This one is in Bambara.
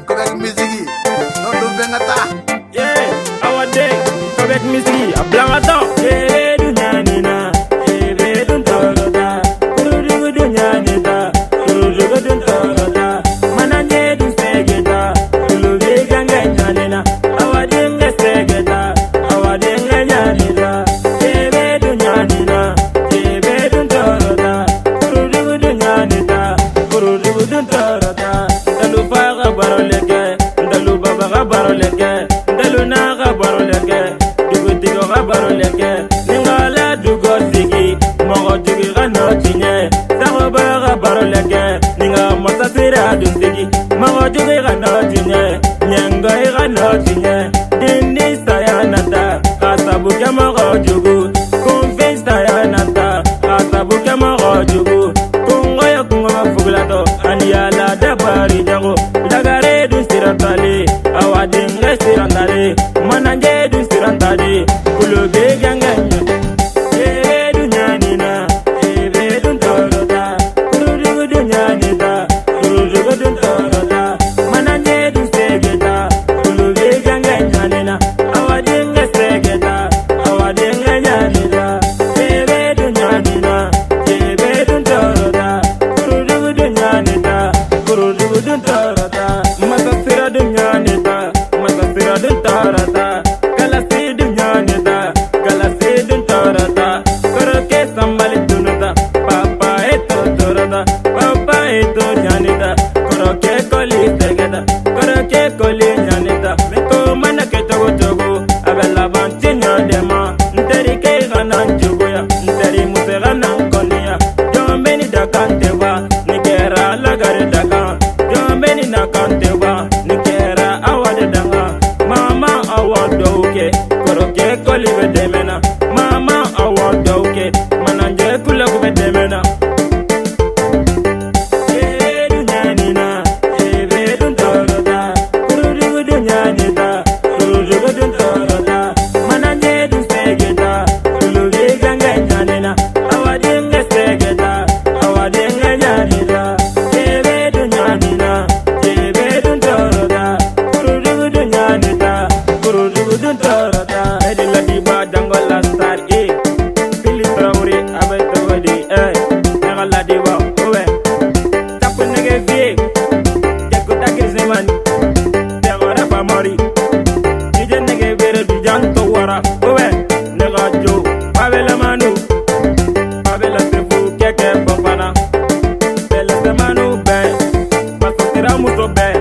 Kobek Musique, non do bɛ n ka taa. Yeah, awa den, Kobek Musique, a bila n ka taa. Ebe dun ɲani na, ebe dun tɔɔrɔ ta, kurudugu dun ɲani ta, kurudugu dun tɔɔrɔ ta, manajɛ dun sɛgɛ ta, tulu bɛ gɛngɛ ɲani na, awa denkɛ sɛgɛ ta, awa denkɛ ɲani ta, ebe dun ɲani na, ebe dun tɔɔrɔ ta, kurudugu dun ɲani ta, kurudugu dun tɔɔrɔ ta, ntalu fa ka baro le kɛ, ntalu baba ka baro le kɛ, ntalu na ka baro le kɛ, dugutigi ka baro le kɛ, ni n ka la dugɔ sigi, mɔgɔ jugu ka nɔ tiɲɛ, sagoba ka baro le kɛ, ni n ka masasira dun sigi, mɔgɔ jugu ka nɔ tiɲɛ, ɲɛngɔ i ka nɔ tiɲɛ, den ni saya nata, ka sabu kɛ mɔgɔ jugu, kunfin saya nata, ka sabu kɛ mɔgɔ jugu, kungo ye kungo bɛ fugulatɔ, ani yala dabari jago, lagare dun sirantale, awa denkɛ sirantale, manajɛ dun sirantale, kulu bɛ gɛngɛ ɲɛ. Ebe dun ɲani na, ebe dun tɔɔrɔ ta, kurudugu dun ɲani ta, kurudugu dun tɔɔrɔ ta, manajɛ dun sɛgɛ ta, kulu bɛ gɛngɛ ɲani na, awa denkɛ sɛgɛ ta, awa denkɛ ɲani ta, ebe dun ɲani na, ebe dun tɔɔrɔ ta, kurudugu dun ɲani ta, kurudugu dun tɔɔrɔ ta, masasira dun ɲani ta, masasira dun tɔɔrɔ ta, galasi dun ɲani ta, galasi dun tɔɔrɔ ta, kɔrɔkɛ sanbali tunu ta, papa e to tɔɔrɔ ta, papa e to ɲani ta, kɔrɔkɛ kɔli sɛgɛ ta, kɔrɔkɛ kɔli ɲani ta, ko mana kɛ cogo cogo, a bɛ laban tiɲɛ de ma, n terikɛ kana n juguya, n terimuso kana n kɔniya, jɔn bɛ ni dakan tɛ ban, nin kɛra lagare dakan, jɔn bɛ ni nakan tɛ ban, nin kɛra awa de dankan, mama awa dɔw kɛ, kɔrɔkɛ kɔli bɛ dɛmɛ na, mama awa dɔw kɛ, manajɛ kulɛku bɛ dɛmɛ na. Ebe dun ɲani na, ebe dun tɔɔrɔ ta, kurudugu dun ɲani ta, kurudugu dun tɔɔrɔ ta, manajɛ dun sɛgɛ ta, tulu bɛ gɛngɛ ɲani na, awa denkɛ sɛgɛ ta, awa denkɛ ɲani ta, ebe dun ɲani na, ebe dun tɔɔrɔ ta, kurudugu dun ɲani ta, kurudugu dun tɔɔrɔ ta. Edi Ladiba Jango la star e, Fili Traoré a bɛ cogo di ɛ, ne ka Ladiba o bɛ. Tapu nege vie, Jakuta Kirsimani, Tɛgɛrɛ Famori, DJ nege bere du janto wara, o bɛ. Ne ka jo, Babela Manu, Babela Sefu Kɛkɛ Fofana, Bɛlɛsɛmanu bɛɛ, Masasira muso bɛɛ.